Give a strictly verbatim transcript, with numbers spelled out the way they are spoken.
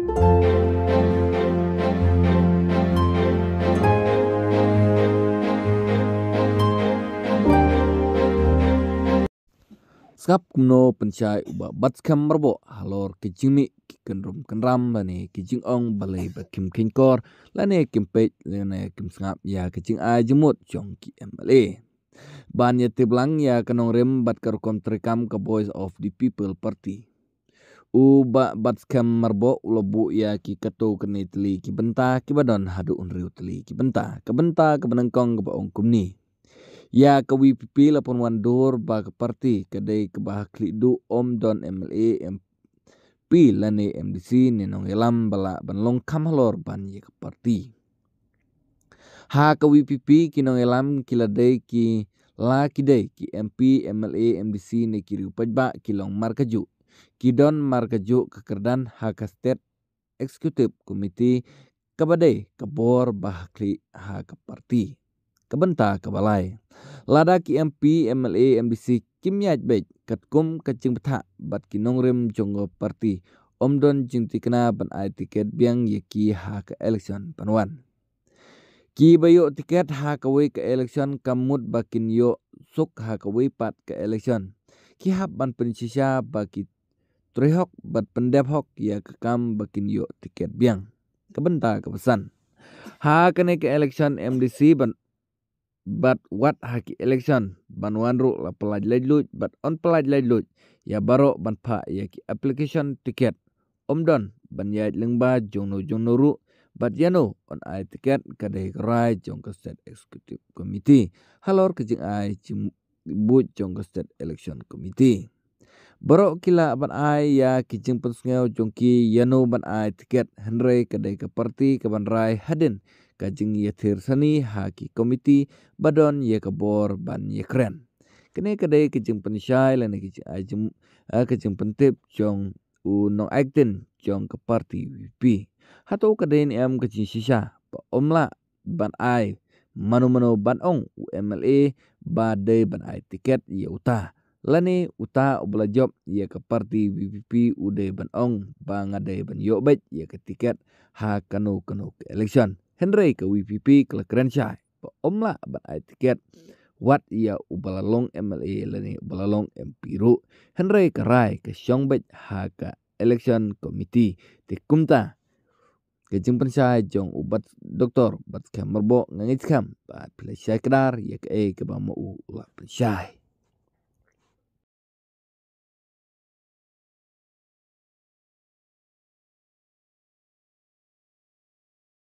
Sngap kumno pynshai u Bah Batskhem Myrboh halor ki jingmih ki kynrum kynram lane ki jingong balei ba kim kheiñkor lane kim peit lane kim sngap ïa ka jingai jingmut jong ki M L A. Ban ïatip lang ïa ka nongrim bad ka rukom treikam ka Voice of the People Party, u Bah Batskhem Myrboh u la buh ïa ki katto katne tylli ki bynta kiba don haduh hynriew tylli ki bynta. Ka bynta kaba nyngkong kaba ong kumne: ïa ka V P P la pynwandur ba ka party ka dei kaba ha khlieh duh, ym don M L A, M P lane M D C ne nongïalam ba lah ban long kham halor ban ïa ka party. Ha ka V P P ki nongïalam ki la dei ki, la ki dei ki M P, M L A, M D C ne ki riew paidbah, ki long markajuh. Ki don markajuh ka kyrdan ha ka State Executive Committee kaba dei ka bor ba ha khlieh ha ka party. Ka bynta kaba lai: lada ki M P, M L A, M D C kim ïaid beit katkum ka jingbthah bad ki nongrim jong ka party, ym don jingthikna ban ai tiket biang ïa ki ha ka election ban wan. Kiba ïoh tiket ha kawei ka election kam mut ba kin ïoh suk ha kawei pat ka election. Ki hap ban pynshisha ba ki trei hok bad pyndep hok ïa ka kam ba kin ïoh tiket biang. Ka bynta kaba san: ha kane ka election M D C ban, bad wat ha ki election ban wan ruh la pyllait laitluid bad yn pyllait laitluid ïa baroh ban phah ïa ki application tiket. Ym don ban ïaid lyngba jongno jongno ruh bad ïano yn ai tiket, ka dei ka rai jong ka State Executive Committee halor ka jingai jingbuit jong ka State Election Committee. Baroh ki lah ban ai ïa ki jingpynsngew jong ki ïano ban ai tiket, hynrei ka dei ka party kaban rai hadien ka jingïathir sani ha ki committee ba don ïa ka bor ban ïakren. Kane ka dei ka jingpynshai lane ka jingai jing, ah, ka jingpyntip jong u nongai ktien jong ka party V P P. Hato ka dei ne em ka jingshisha ba ym lah ban ai mano mano ban ong u M L A ba dei ban ai tiket ïa uta, lane uta uba la jop ïa ka party V P P u dei ban ong ba nga dei ban ïoh beit ïa ka tiket ha kano kano ka election? Hynrei ka V P P ka la kren shai ba ym lah ban ai tiket wat ïa uba la long M L A lane uba la long M P ruh. Hynrei ka rai ka shong beit ha ka Election Committee. Te kumta ka jingpynshai jong u Bah Doktor Batskhem Myrboh, nga ngeit skhem ba phi la shai kdar ïa kaei kaba ma u u la pynshai.